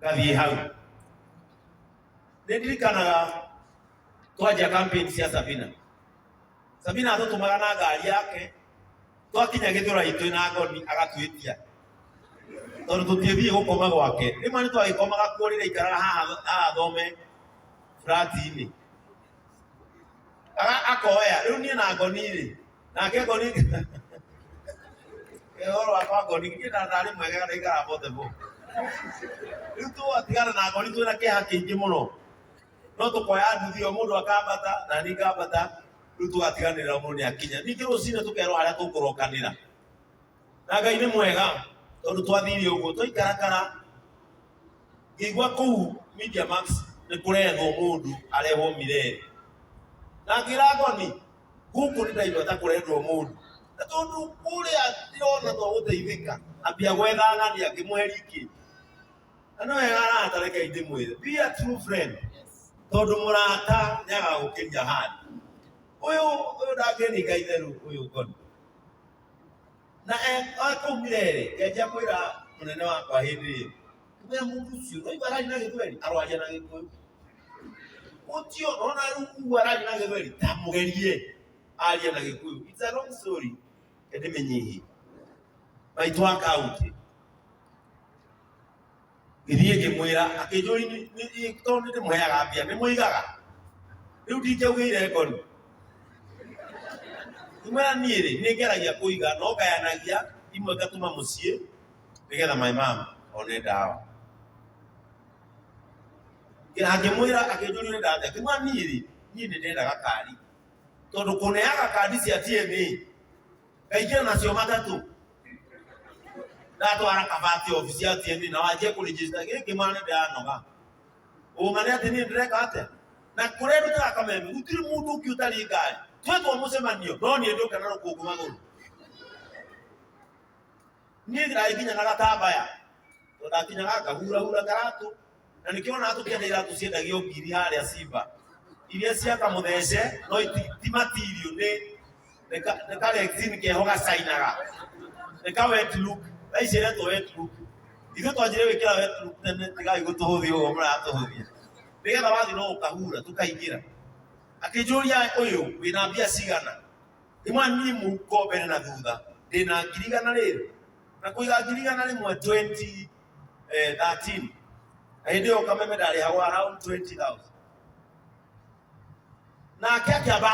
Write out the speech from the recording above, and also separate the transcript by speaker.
Speaker 1: Ngathiĩ hau. Nĩ ndirikanaga twanjia campaign cia Sabina. Sabina atũtũmaga na ngari yake, twakinya Gĩthũrai twĩ na ngoni agatwĩtia tondũ tũtiĩthiĩ gũkoma gwake. Rĩmwe nĩ twagĩkomaga kuo rĩrĩa aikaraga haha haha thome flat-inĩ. Akoya rĩu niĩ na ngoni rĩ, nake ngoni ũhoro wakwa ngoni niĩ na ndarĩ mwega ndaikaraga portable. Rĩu twatigana na ngoni twĩna kĩeha kĩingĩ mũno, no tũkoya nduthi o mũndũ akambata na niĩ ngambata, rĩu tũgatiganĩra mũndũ nĩ akinya. Ningĩ rũcinĩ tũkerwo harĩa tũkũrokanĩra. Na Ngai nĩ mwega tondũ twathire ũguo twaikarakara ngĩigua kũu Media Max nĩ kũrethwo mũndũ arehwo Mireri. Na ngĩra ngoni gũkũ nĩ ndaigua ta kũrendwo mũndũ. Na tondũ kũrĩa ndĩrona twagũteithĩka, ambia gwetha ng'ania ngĩmũhe rikĩ. Na no wega arata reke ndĩmwĩre, be a true friend. Tondũ mũrata nĩ agagũkĩria handũ. Ũyũ ũyũ ndangĩninga itherũ ũyũ ngoni. Na kũu Mireri ngĩanjia kwĩra mũnene wakwa hĩndĩ ĩyo, ngĩmwĩra mũndũ ũcio ũraigua araria na gĩthweri, aroaria na gĩkũyũ. Ũcio ũrona rĩu ũguo araria na gĩthweri, ta mũgerie arie na gĩkũyũ. It's a long story, reke ndĩmĩnyihie. Maitũ wa kaunti, ngĩthiĩ ngĩmwĩra, akĩnjũria tondũ nĩ ndĩmũheaga mbia, nĩ mũigaga? Rĩu ndingĩaugĩire ngoni. Ngĩmwĩra niĩ rĩ, nĩ ngeragia kũiga no ngayanagia, imwe ngatũma mũciĩ nĩgetha my mom one ndawa. Akĩmwĩra, akĩnjũria ũrenda atĩa? Ngĩmwĩra niĩ rĩ, niĩ nĩ ndĩrenda gakari tondũ kũneaga kandi cia TMA ngaingĩra nacio matatũ ndatwara kabati obici ya TMA na wanjie kũregister gĩkĩ ma nĩ ndĩranoga. Ũma nĩ atĩ niĩ ndĩreka atĩa? Na kũrĩa ndutaga kameme gũtirĩ mũndũ ũngĩ ũtarĩ ngari. Twetwo mũcemanio no niĩ ndũka na rũkũngũ magũrũ. Niĩ ndagĩkinya na gatambaya tondũ ndakinyaga ngahurahura karatũ na nĩkĩo onaga tũkĩenda iratũ ciendagio ngiri harĩa Simba iria cia kamũthece no ti material nĩ nĩ ka rexine keho gacainaga nĩ ka wet look thaa ici ĩretwo wet look. Ithuĩ twanjire gwĩkĩra wet look tene tigai gũtũhũthia ũguo mũratũhũthia nĩgetha wathiĩ no ũkahura tũkaingĩra. Akĩnjũria ũyũ wĩna mbia cigana? Ngĩmwĩra niĩ mũhuko mbere na thutha ndĩna ngiri 100 na kũiga 100,000 2013 na hĩndĩ ĩyo kameme ndarĩhagwo around 20,000 nake akĩamba.